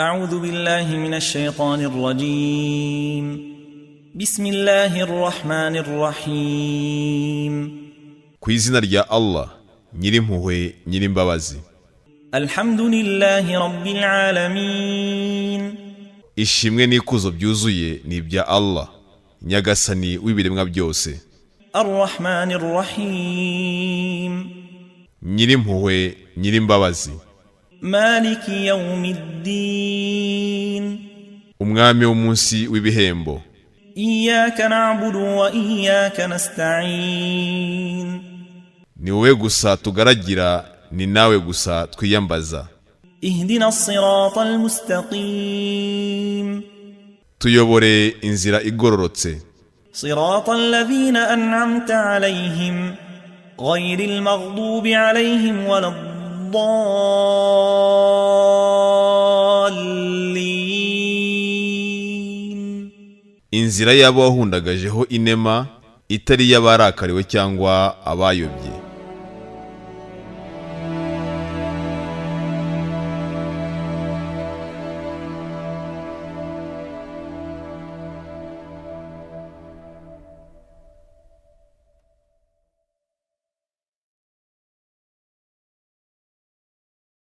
أعوذ بالله من الشيطان الرجيم. بسم الله الرحمن الرحيم. Ku izina rya Allah, Nyirimpuhwe, Nyirimbabazi. الحمد لله رب العالمين. Ishimwe n'ikuzo byuzuye ni ibya Allah, Nyagasani w'ibiremwa byose. الرحمن الرحيم. Nyirimpuhwe, Nyirimbabazi. مالك يوم الدين. Umwami w'umunsi w'ibihembo. إياك نعبد وإياك نستعين. Ni wowe gusa tugaragira, ni nawe gusa twiyambaza. اهدنا الصراط المستقيم. Tuyobore inzira igororotse. صراط الذين أنعمت عليهم، غير المغضوب عليهم ولا الضالين. Inzira y'abo wahundagajeho inema, itari iy'abarakariwe cyangwa abayobye.